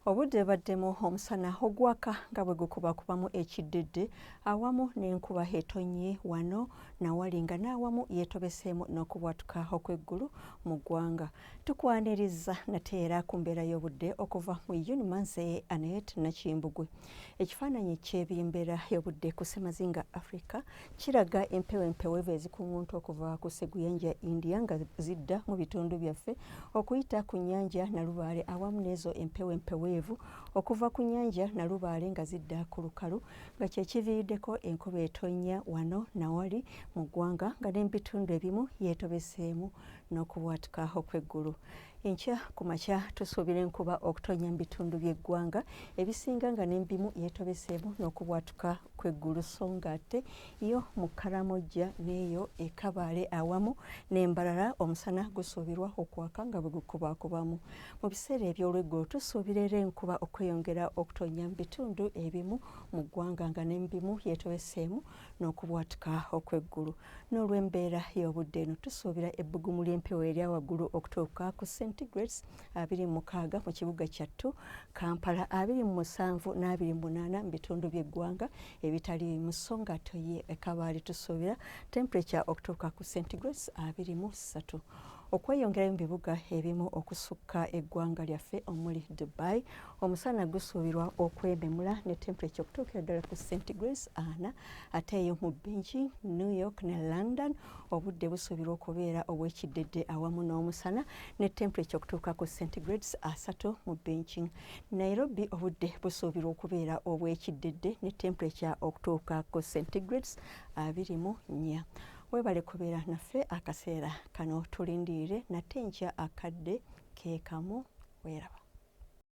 Obudde bubaddemu omusana ogwaka nga bwe gukubakubamu ekiddedde awamu n'enkuba etonnye wano nawali nga n'awamu yeetobeseemu n'okubwatuka okw'eggulu mu ggwanga. Tukwaniriza nate era ku mbeera y'obudde okuva mu UNMA nze Annet Nakimbugwe. Ekifaananyi ky'ebyembeera y'obudde ku ssemazinga Africa kiraga empewo empeweevu ezikuŋŋunta okuva ku sseguyanja India nga zidda mu bitundu byaffe okuyita ku nnyanja Nalubaale awamu n'ezo empewo empeweevu okuva ku nnyanja Nalubaale nga zidda ku lukalu nga kye kiviiriddeko enkuba etonnya wano nawali mu ggwanga nga ne mu bitundu ebimu yeetobeseemu n'okubwatuka okw'eggulu. Enkya ku makya tusuubira enkuba okutonnya mu bitundu by'eggwanga ebisinga nga ne mu bimu yeetobeseemu n'okubwatuka kw'eggulu so ng'ate yo mu Karamojja n'eyo e Kabale awamu n'e Mbarara omusana gusuubirwa okwaka nga bwe gukubaakubamu. Mu biseera eby'olweggulo tusuubira era enkuba okweyongera okutonnya mu bitundu ebimu mu ggwanga nga ne mu bimu yeetobeseemu n'okubwatuka okw'eggulu. N'olw'embeera y'obudde eno tusuubira ebbugumu ly'empewo erya waggulu okutuuka ku centigrades 26 mu kibuga kyattu Kampala, 27 n'28 mu bitundu by'eggwanga ebitali bimu so nga ate ye e Kabaale tusuubira temperature okutuuka ku centigrades 23. Okweyongerayo mu bibuga ebimu okusukka eggwanga lyaffe omuli Dubai, omusana gusuubirwa okwememula ne temperature okutuukira ddala ku centigrades 4 ate eyo mu Beijing, New York ne London obudde busuubirwa okubeera obw'ekiddedde awamu n'omusana ne temperature okutuuka ku centigrades 3 mu Beijing. Nairobi obudde busuubirwa okubeera obw'ekiddedde ne temperature okutuuka ku centigrades 24. Webale kubeera naffe akaseera kano, tulindirire nate enkya akadde keekamu. Weeraba.